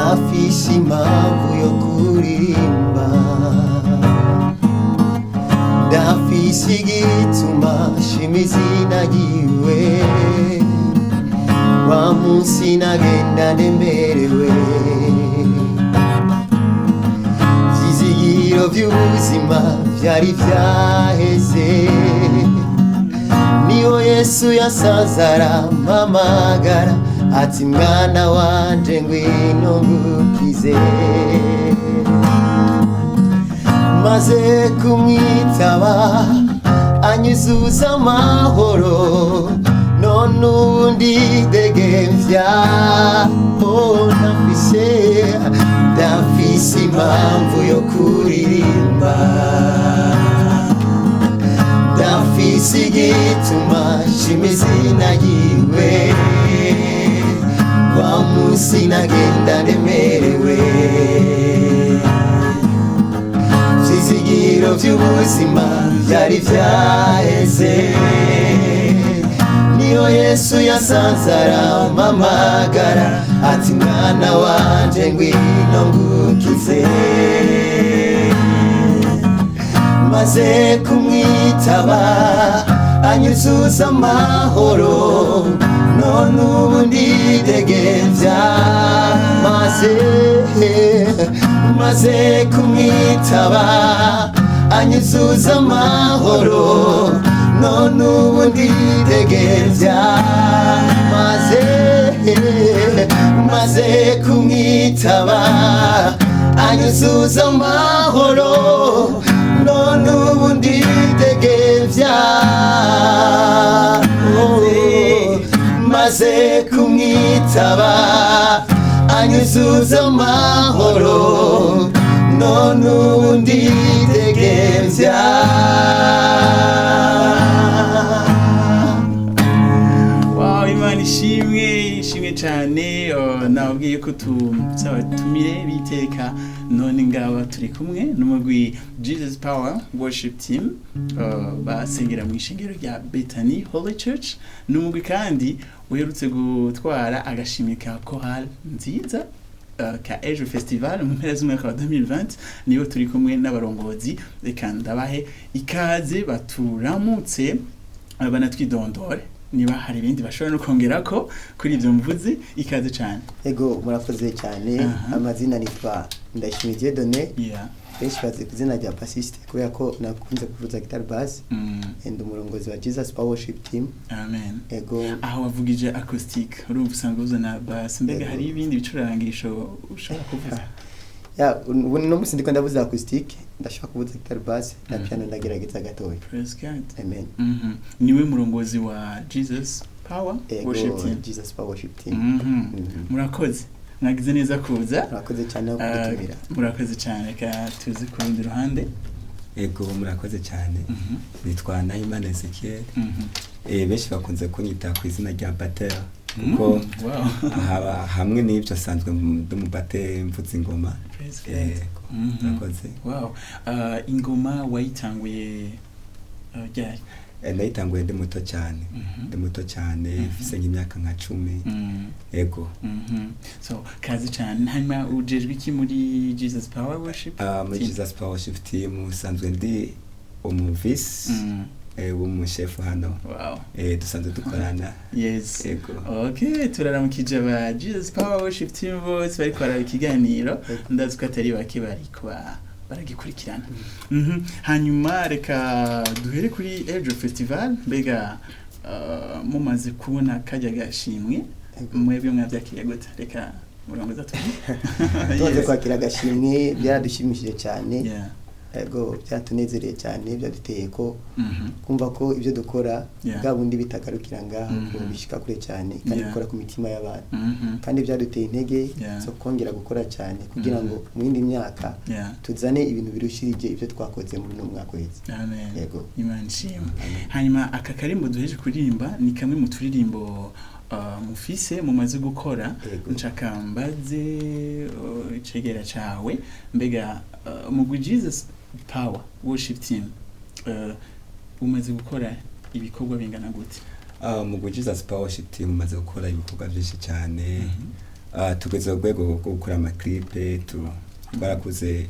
Ndafise impamvu yo kuririmba, ndafise igituma shima izina ryiwe. Wa munsi nagenda ndemerewe, vyizigiro vy'ubuzima vyari vyaheze, niyo Yesu yasanze arampamagara ati: "Mwana wanje, ngwino ngukize." Maze kumwitaba anyuzuza amahoro, none ubu ndidegemvya. Oh, ndafise, ndafise impamvu yo kuririmba, ndafise igituma shima izina ryiwe. Wa munsi nagenda ndemerewe, vyizigiro vy'ubuzima vyari vyaheze, niyo Yesu yasanze arampamagara ati: "Mwana wanje, ngwino ngukize." Maze kumwitaba anyuzuza amahoro, none ubu ndidegemvya. Maze kumwitaba anyuzuza amahoro, none ubu ndidegemvya. Maze kumwitaba anyuzuza amahoro, none ubu ndidegemvya. Oh, maze kumwitaba anyuzuza amahoro, none ubu ndidegemvya. Wow, Imana ishimwe, ishimwe cyane. Oh, nababwiye ko tuzabatumire biteka, none ngaba turi kumwe n'umugwi Jesus Power Worship Team, basengera mu ishengero rya Bethany Holy Church. Ni umugwi kandi uherutse gutwara agashimwe ka chorale nziza ka Ejo Festival mu mpera z'umwaka wa 2020. Niyo turi kumwe n'abarongozi. Reka ndabahe ikaze, baturamutse, banatwidondore, niba hari ibindi bashobora no kongera ko kuri ibyo mvuze. Ikaze cyane. Ego, murakoze cyane. Amazina nitwa Ndayishimiye Dieudonné, benshi bazi ku izina rya bassiste kubera ko nakunze kuvuza guitar bass, and umurongozi wa Jesus Power Worship Team. Amen. Ego. Aho wavugije acoustic, urumva usanga uzana bass, mbega Ego. hari ibindi bicurangisho ushobora kuvuza? Ya, ubu no musi ndiko ndavuza acoustic, ndashobora kuvuza guitar bass na piano ndagerageza gatoya. Praise God. Amen. Niwe murongozi wa Jesus Power Ego. Worship Team. Jesus Power Worship Team. Murakoze, mwagize neza kuza. Murakoze cyane no kudutumira. Murakoze cyane. Reka tuze ku rundi ruhande. Ego, murakoze cyane. Nitwa Nahimana Ezekiel. Benshi bakunze kunyita ku izina rya batera kuko hamwe n'ibyo asanzwe ndi umubateri, mvuza ingoma. Praise God. Ego, murakoze. Wow. Ingoma wayitanguye ryari? Nayitanguye ndi muto cyane, ndi muto cyane, mfise nk'imyaka nka 10. Ego. So kazi cyane. Hanyuma ujejwe iki muri Jesus Power Worship Muri Team? Jesus Power Worship Team usanzwe ndi umuvisi w'umushefu hano. Dusanzwe dukorana. Ego. Okay, turaramukije aba Jesus Power Worship Team bose bariko baraba ikiganiro. Ndazi ko atari bake bariko baragikurikirana. Hanyuma reka duhere kuri Ejo Festival. Mbega mumaze kubona kajya gashimwe, mwebwe mwavyakiriye gute? Reka murongoza tuvuge. Tumaze kwakira agashimwe byaradushimishije cyane. Ego, byatunezereye cyane, byaduteye ko kumva ko ibyo dukora bwa bundi bitagarukira ngaho, ko bishika kure cyane kandi bikora ku mitima y'abantu, kandi byaduteye intege zo kongera gukora cyane kugira ngo mu yindi myaka tuzane ibintu birushirije ibyo twakoze muri uno mwaka uheze. Amen. Yego. Imana ishimwe. Hanyuma aka karimbo duheje kuririmba ni kamwe mu turirimbo mufise mumaze gukora. Yego. Nshaka mbaze icegera cawe, mbega mugwi Jesus Power Worship Team umaze gukora ibikorwa bingana gute? Mu Jesus Power Worship Team umaze gukora ibikorwa byinshi cyane. Tugeze ku rwego rwo gukora amaklipe, twarakoze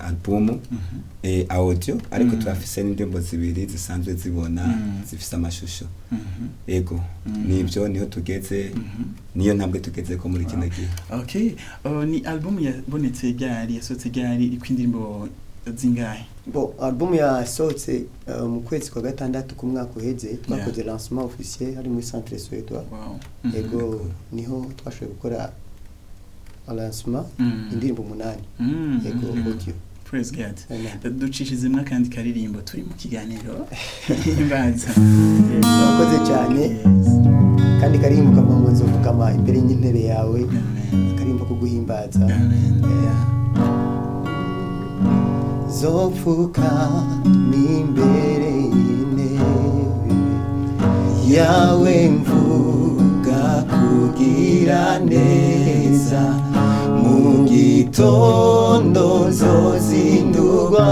albumu audio, ariko turafise n'indirimbo zibiri zisanzwe zibona, zifise amashusho. Ego, nibyo, niho tugeze, niyo ntambwe tugeze ko muri kino gihe. Okay, ni album yabonetse ryari, yasohotse ryari, iriko indirimbo zingahe? Bon, album yasohotse mu kwezi kwa gatandatu ku mwaka uheze. Twakoze lancement officiel hari muri Centre Suédois. Ego, niho twashoboye gukora lancement, indirimbo 8. Ego, audio. Praise God. Amen. Ducishizemwo akandi karirimbo, turi mu kiganiro Himbaza. Murakoze cyane. Yes. Kandi karirimbo kavuga ngo nzopfukama imbere y'intebe yawe. Amen. Akarimbo ko guhimbaza. Amen. Zopfuka imbere y'intebe yawe, mvuga kugira neza. Mu gitondo nzozindurwa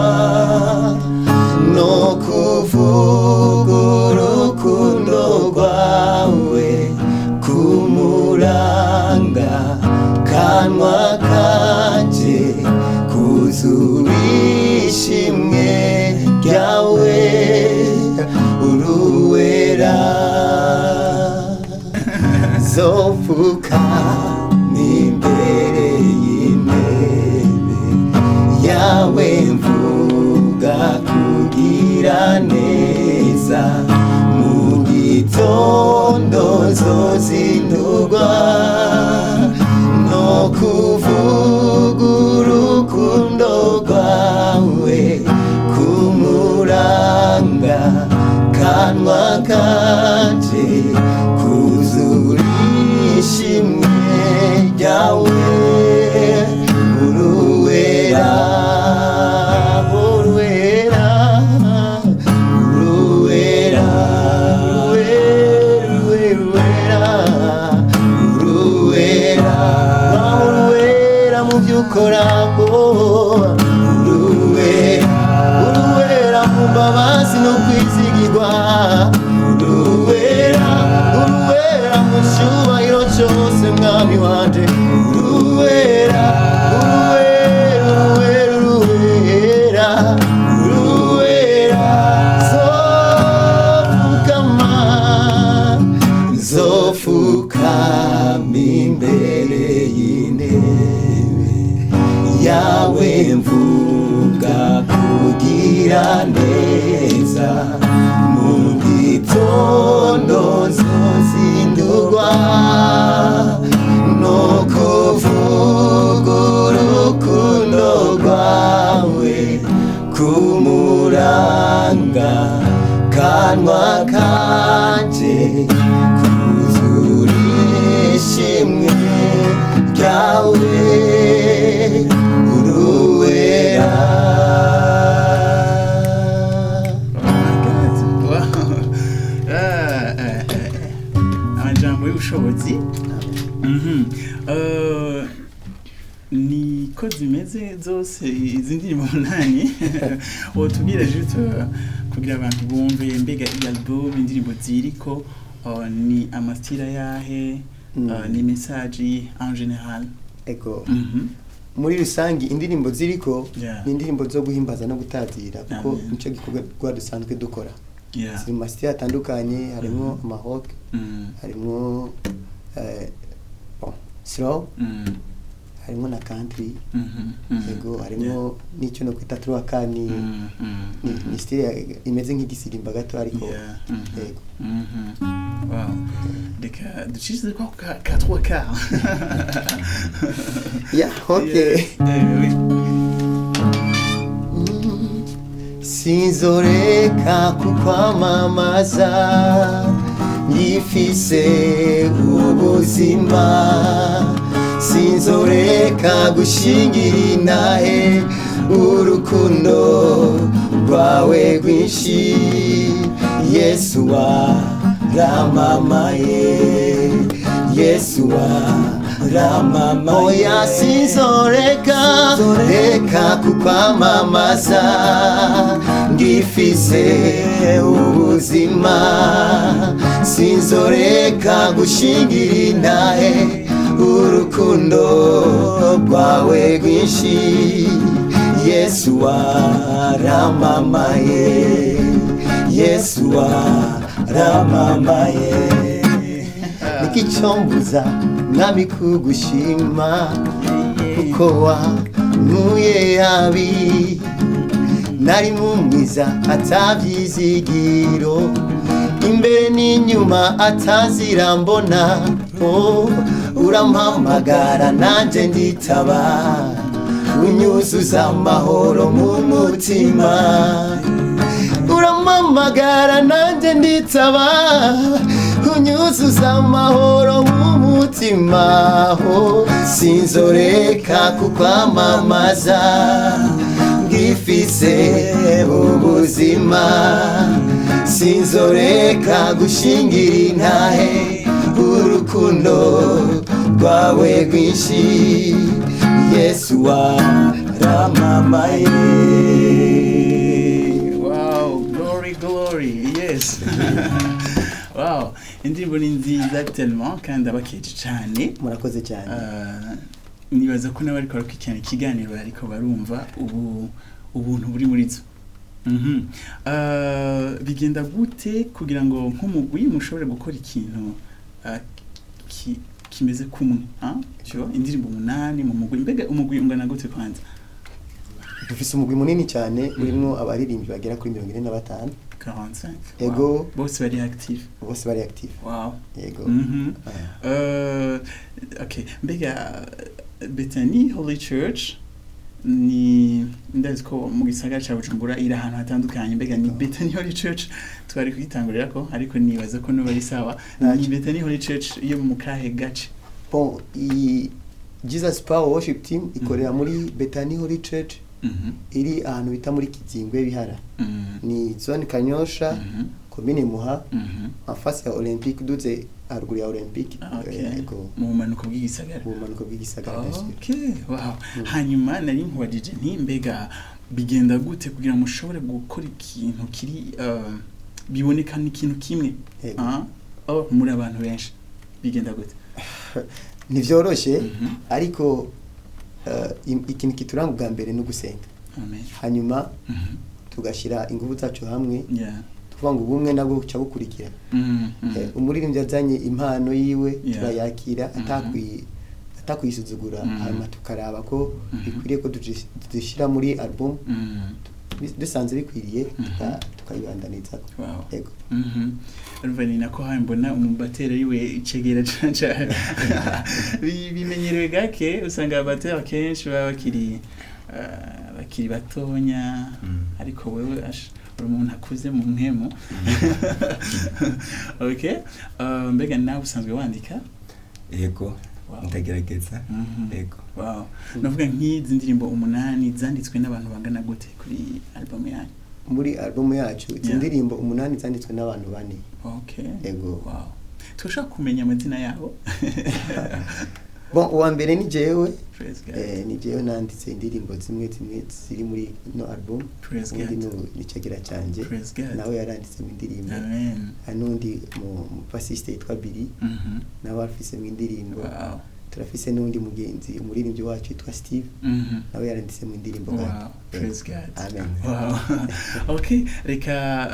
no kuvuga urukundo rwawe, kumuranga kanwa kanje kuzura ishimwe ryawe, uruwera. Zopfuka imbere y'intebe yawe, mvuga kugira neza. Mu gitondo nzozindurwa no kuvuga urukundo rwawe, kumuranga kanwa kanje kuzura ishimwe ryawe, uruwera, uruwera, uruwera, uruwera, uruwera, uruwera mu byo ukora, uruwera, uruwera mu mbabazi no kwizigirwa, uruwera, uruwera mu cyubahiro cyose, mwami wanje, uruwera, uruwera, uruwera, uruwera, uruwera. Zopfukama, nzopfukama imbere y'intebe yawe, mvuga kugira neza. Mu gitondo nzozindurwa no kuvuga urukundo rwawe, kumuranga kanwa kanje kuzura ishimwe ryawe, uruwera. Oh my God. Wow. Amajambo y'ubushobozi. Niko zimeze zose izi ndirimbo 8 wotubwira, juste kugira abantu bumve, mbega iyi album indirimbo ziriko ni amastira yahe, ni message en général? Ego. Muri rusangi indirimbo ziriko ni indirimbo zo guhimbaza no gutazira, kuko Amen. nico gikorwa dusanzwe dukora. Ziri mu masitiri atandukanye, harimo amarock, harimo bon, slow, harimo na country. Ego, harimo n'icyo no kwita truakani, ni style imeze nk'igisirimba gato, ariko yego. Wow. Reka ducishize kwa ka trois quarts. Yeah, okay. Yeah. Oui. Sinzoreka kukwamamaza ngifise ubuzima, sinzoreka gushingira intahe urukundo rwawe rwinshi. Yesu waramamaye, Yesu waramamaye. Oya, sinzoreka reka kukwamamaza ngifise ubuzima, sinzoreka gushingira intahe. Urukundo rwawe rwinshi, Yesu waramamaye, Yesu waramamaye. Nikicombuza mwami kugushima, kuko wankuye habi, nari mu mwiza atavyizigiro, imbere n'inyuma atazira mbona. Oh, urampamagara nanje nditaba, unyuzuza amahoro mu mutima. Urampamagara nanje nditaba, unyuzuza amahoro mu mutima. Oh, sinzoreka kukwamamaza, ngifise ubuzima, sinzoreka gushingira intahe urukundo rwawe rwinshi, Yesu waramamaye. Wow, glory, glory, yes. Wow, indirimbo ni nziza tellement kandi abakeje cyane. Murakoze cyane. Nibaza ko n'abariko barakurikirana ikiganiro bariko barumva ubu ubuntu buri muri zo. Bigenda gute kugira ngo nk'umugwi mushobore gukora ikintu kimeze kumwe, ah? Tu vois, indirimbo 8 mu mugwi, mbega umugwi ungana gute kwanza? Dufise umugwi munini cyane urimo abaririmbyi bagera kuri 45. 45. Ego. Wow. Bose bari active. Bose bari active. Wow. Yego. Okay, mbega Bethany Holy Church ni ndazi ko mu gisagara ca Bujumbura iri ahantu hatandukanye, mbega ni Bethany Holy Church twari kuyitangurira ko, ariko nibaza ko nuba ari sawa. Ni Bethany Holy Church yo mu kahe gace? Bon, i Jesus Power Worship Team ikorera muri Bethany Holy Church, iri ahantu bita muri Kizingwe Bihara. Ni zone Kanyosha, commune Muha, en face ya Olympique, duze haruguru ya Olympique. Yego. Mu bumanuko bw'igisagara. Mu bumanuko bw'igisagara. Okay, wow. Hanyuma nari nkubajije nti mbega bigenda gute kugira ngo mushobore gukora ikintu kiri biboneka n'ikintu kimwe? Oh, muri abantu benshi bigenda gute? Ntivyoroshe, ariko ikintu kituranga ubwa mbere ni ugusenga. Hanyuma tugashira ingufu zacu hamwe. Tuvuga ngo ubumwe nabwo buca bukurikira. Umuririmbyi azanye impano yiwe, turayakira atakwisuzugura, hanyuma tukaraba ko bikwiriye ko dushyira muri album, dusanze bikwiriye tukayibandaniza. Yego. Urumva ni nako mbona umubateri ariwe icegera cyane. Bimenyerewe gake, usanga abateri kenshi baba bakiri batonya, ariko wewe uri umuntu akuze mu mpemu. Okay, mbega nawe usanzwe wandika? Yego, ndagerageza. Yego. Wow. Navuga nk'izi ndirimbo 8 zanditswe n'abantu bangana gute kuri album yanyu? Muri album yacu izi ndirimbo 8 zanditswe n'abantu 4. Okay. Yego. Wow. Turashaka kumenya amazina yabo. Bon, uwa mbere ni jewe. Ni jewe nanditse indirimbo zimwe zimwe ziri muri no album. Undi ni Cegera canje, nawe yaranditse mu indirimbo. Anundi mu pasiste yitwa Billy, nawe afise mu indirimbo. Turafise n'undi mugenzi umuririmbyi wacu yitwa Steve, nawe yaranditse mu indirimbo. Wow. Praise God. Amen. Wow. Okay, reka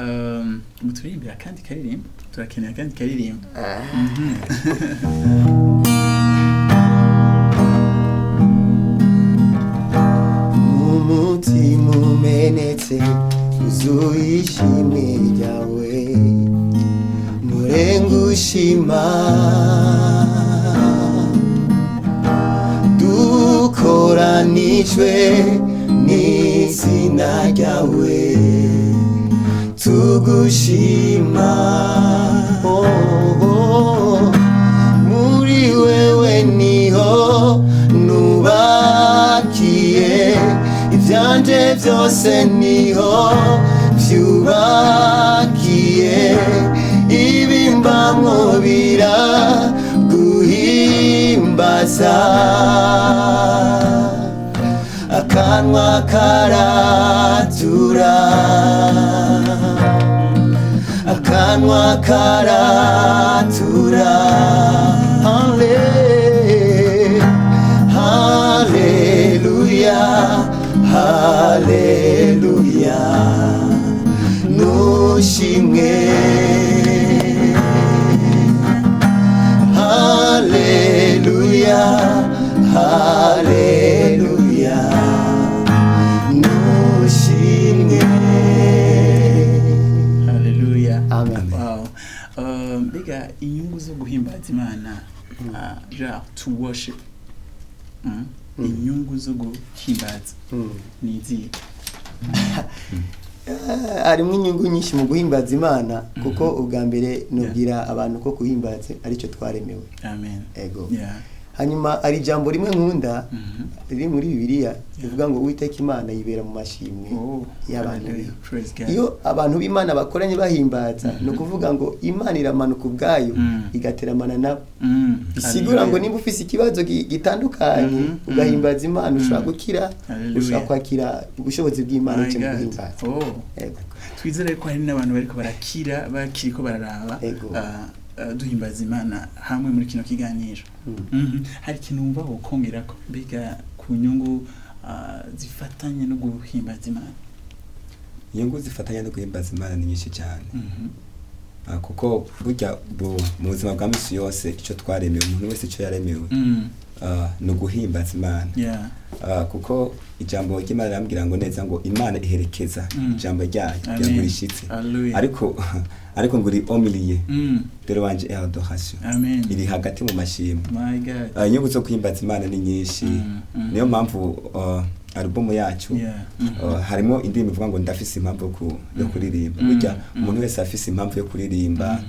muturirimbira kandi karirimbo. Turakenera kandi karirimbo. Umutima umenetse uzuye ishimwe ryawe, murengushima, dukoranijwe n'izina ryawe, tugushima. Oh, oh, muri wewe niho nubakiye, ivyanje vyose niho vyubakiye, ibimbamwo biraguhimbaza, akanwa karatura, akanwa karatura. Hallelujah. Haleluya, haleluya, nushimwe. Haleluya, haleluya, nushimwe. Haleluya. Amen. Wow. Mbega inyungu zo guhimbaza Imana, genre to worship. Inyungu zo guhimbaza ni izihe? Harimo inyungu nyinshi mu guhimbaza Imana, kuko ubwa mbere nubwira abantu ko guhimbaza aricyo twaremewe. Amen. Ego. Yeah. Hanyuma hari ijambo rimwe nkunda riri muri Bibiliya rivuga ngo Uwiteka Imana yibera mu mashimwe Oh, y'abantu hallelujah. be. Praise God. Iyo abantu b'Imana bakoranye bahimbaza, ni ukuvuga ngo Imana iramanuka ubwayo igateramana nabo. Bisigura ngo Hallelujah. nimba ufise ikibazo gitandukanye, ugahimbaza Imana, ushobora gukira, Hallelujah. ushobora kwakira ubushobozi bw'Imana My biciye mu God. guhimbaza. Oh. Ego. Twizere ko hari n'abantu bariko barakira bakiriko bararaba Ego. Duhimbaza Imana hamwe muri kino kiganiro. Hari ikintu wumva wokongerako mbega ku nyungu zifatanye no guhimbaza Imana? Inyungu zifatanya no guhimbaza Imana ni nyinshi cyane. Kuko burya mu buzima bwa misi yose, icyo twaremewe, umuntu wese icyo yaremewe ni uguhimbaza Imana. Kuko ijambo ry'Imana rirambwira ngo neza ngo Imana iherekeza ijambo ryayo kugira ngo Amen. rishitse. Hallelujah. Ariko ngo iri au milieu de louange et adoration, Amen. iri hagati mu mashimwe. My God. Inyungu zo guhimbaza Imana ni nyinshi. Niyo mpamvu alubumu yacu harimo indirimbo ivuga ngo ndafise impamvu yo kuririmba. Burya umuntu wese afise impamvu yo kuririmba.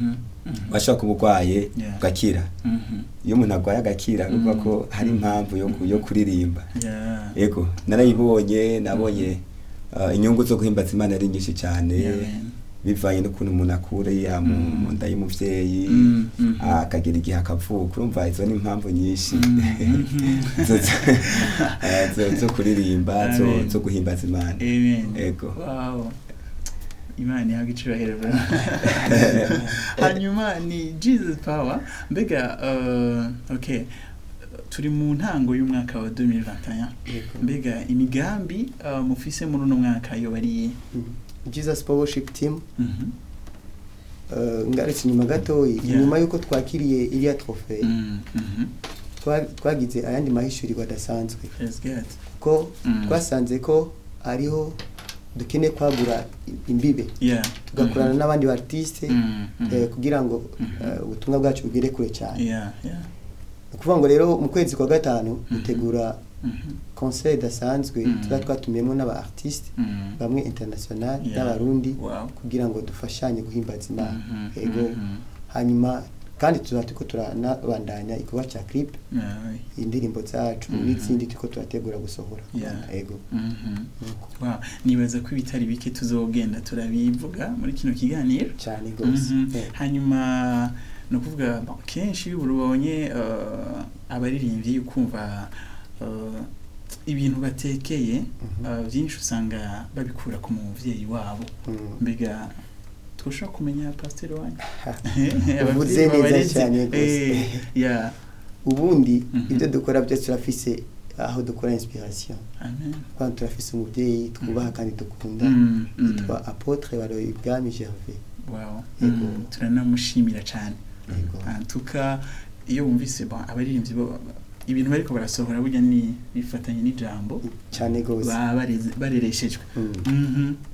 Washobora kuba urwaye ugakira. Iyo umuntu arwaye agakira, urumva ko hari impamvu yo kuririmba. Yego, narayibonye, nabonye inyungu zo guhimbaza Imana ari nyinshi cyane, Yeah, man. bivanye n'ukuntu umuntu akura mu nda y'umuvyeyi, akagira igihe akavuka. Urumva izo ni impamvu nyinshi zo kuririmba, Amen. zo guhimbaza Imana. Amen. Ego. Wow. Imana ihabwe icubahiro, bro. Hanyuma ni Jesus Power. Mbega okay, turi mu ntango y'umwaka wa 2021. Mbega imigambi mufise muri uno mwaka yo bari? Jesus Power Worship Team, ngarutse inyuma gatoyi, inyuma yuko twakiriye iriya trophée, twagize ayandi mahishurirwa adasanzwe, Praise God. ko twasanze ko ariho dukeneye kwagura imbibe, tugakorana n'abandi ba artiste, kugira ngo ubutumwa bwacu bugere kure cyane. Ni ukuvuga ngo rero mu kwezi kwa gatanu dutegura concert idasanzwe, tuba twatumiyemo n'aba artiste bamwe international n'abarundi, kugira ngo dufashanye guhimbaza Imana. Ego. Hanyuma kandi tuba turiko turanabandanya igikorwa ca clip, indirimbo zacu n'izindi turiko turategura gusohora. Ego. Nuko. Wow. Nibaza ko ibitari bike tuzogenda turabivuga muri kino kiganiro. Cyane gose. Hanyuma ni ukuvuga, bon, kenshi iyo ubonye abaririmbyi, ukumva ibintu batekeye, byinshi usanga babikura ku muvyeyi wabo. Mbega twoshobora kumenya pasiteri wanyu? Uvuze Abavyeyi neza babareze. cyane rwose. Ubundi ibyo dukora byose turafise aho dukora inspiration. Amen. Kandi turafise umubyeyi twubaha kandi dukunda, yitwa Apôtre Baroyi Bwami Gervais. Wow. Yego. Turanamushimira cyane. Yego. En tout cas, iyo wumvise, bon, abaririmbyi bo ibintu bariko barasohora burya ni bifatanye n'ijambo Cyane gose. baba barereshejwe.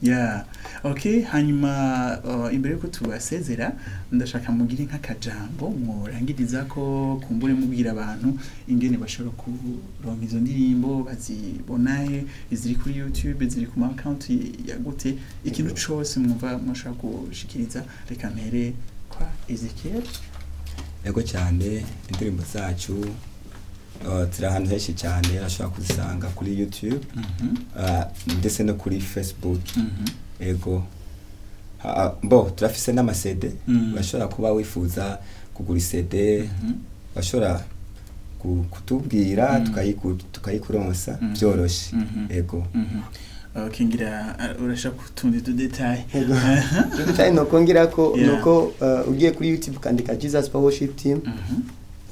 Yeah. Okay, hanyuma imbere yuko tubasezera, ndashaka mugire nk'akajambo mworangiriza ko kumbure mubwira abantu ingene bashobora kuronka izo ndirimbo, bazibonahe, iziri kuri YouTube, iziri ku ma account ya gute, ikintu cose mwumva mwashobora gushikiriza. Reka mpere kwa Ezekiel. Yego cyane, indirimbo zacu ziri ahantu henshi cyane. Urashobora kuzisanga kuri YouTube, ndetse no kuri Facebook. Ego. Bo turafise n'ama CD. Urashobora kuba wifuza kugura CD, urashobora kutubwira, tukayikuronsa byoroshe. Ego. Okay, ngira urashaka kutundi tu détail. Yego. Detail nokongera ko nuko ugiye kuri YouTube ukandika Jesus Power Worship Team,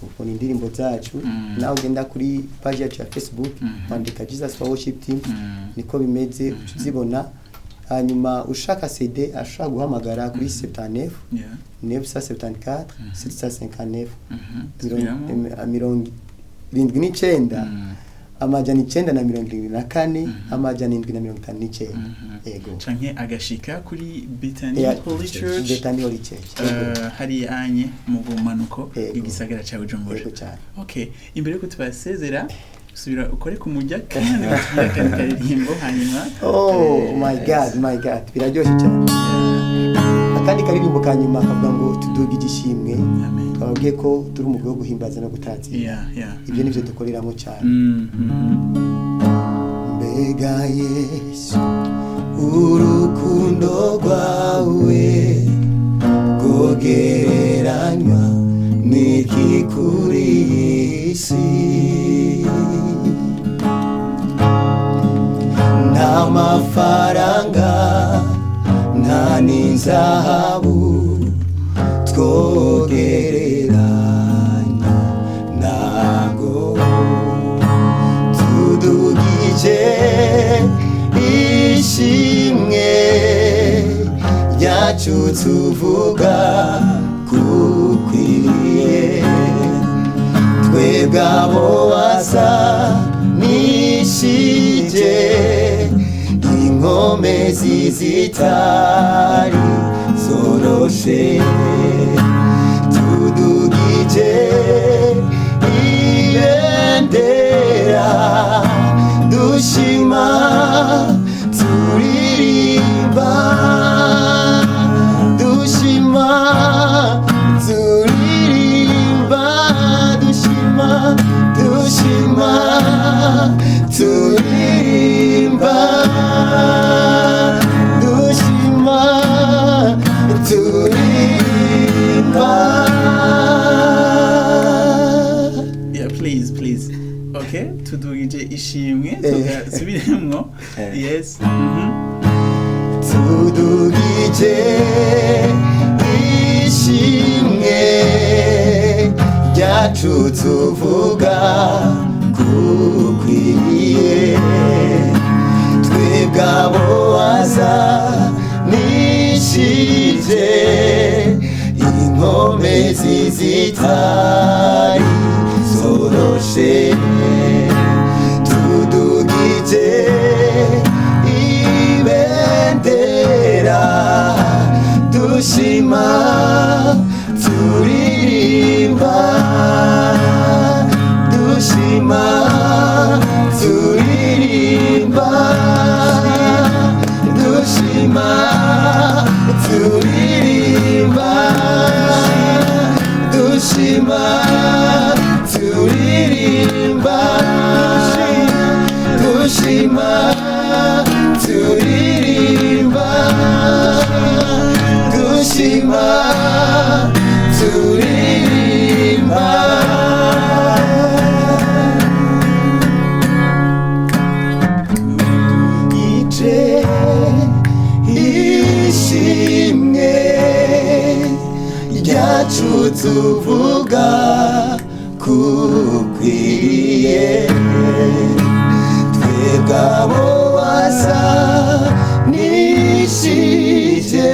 Ubwo ni indirimbo zacu. Nawe ugenda kuri page yacu ya Facebook, wandika Jesus Power Worship Team, niko bimeze, uzibona. Hanyuma ushaka CD ashobora guhamagara kuri 79 974 759, 79 974 759. Yego. Canke agashika kuri Bethany Holy Church. Bethany Holy Church. Hari anye mu bumanuko bw'igisagara ca Bujumbura. Yego cyane. Okay, imbere yuko tubasezera, subira ukore ku mujya kandi batubwire akandi karirimbo hanyuma. Oh my God, my God, biraryoshye cyane. Akandi karirimbo ka nyuma kavuga ngo tuduge igishimwe. Amen. Twababwiye ko turi umugwi wo guhimbaza no gutatira. Ibyo nivyo dukoreramo cyane. Mbega Yesu, urukundo rwawe rwogereranywa n'iki kuri iyi si? Nta mafaranga, nta n'inzahabu twogereranya ntago. Tudugije ishimwe ryacu, tuvuga kukwiriye, twebwe abo wasa nishije inkomezi zitari zoroshe. Tudugije ibendera, dushima, turirimba, dushima, turirimba, dushima, dushima, turirimba, dushima, turirimba. Yeah, please, please. Okay, tudugije ishimwe, tugasubiremwo. Yes. Tudugije ishimwe ryacu, tuvuga kukwiriye, twebwe abo waza nishije inkomezi zitari zoroshe. Tudugije ibendera, dushima, turirimba, dushima, turirimba, dushima, turirimba, dushima, turirimba, dushima, turirimba, dushima, turirimba. Ije ishimwe ryacu, tuvuga kukwiriye, twebwe abo wasa nishije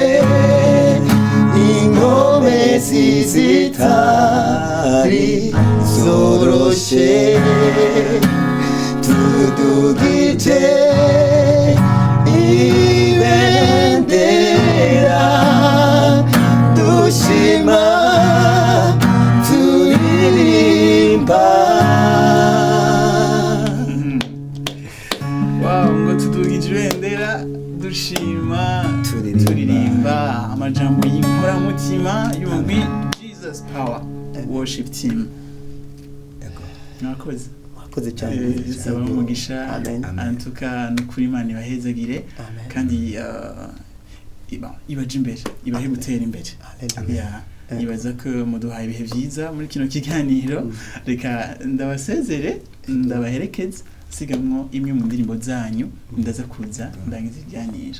inkomezi zitari zoroshe. Tudugije ibendera, dushima, turirimba. Wow, ngo tudugije ibendera, dushima, Turirimba. Turirimba, amajambo y'inkoramutima y'umugwi Jesus Power Worship Team. Yego. Mwakoze. Mwakoze cyane. Saba umugisha. Amen. Amen. Antuka nukuri Imana ibahezagire. Amen. Kandi ibaje imbere, ibahe gutera imbere. Hallelujah. Yeah. Nibaza ko muduhaye ibihe byiza muri kino kiganiro. Reka ndabasezere, ndabaherekeze, sigamwo imwe mu ndirimbo zanyu, ndaza kuza ndangiza ikiganiro.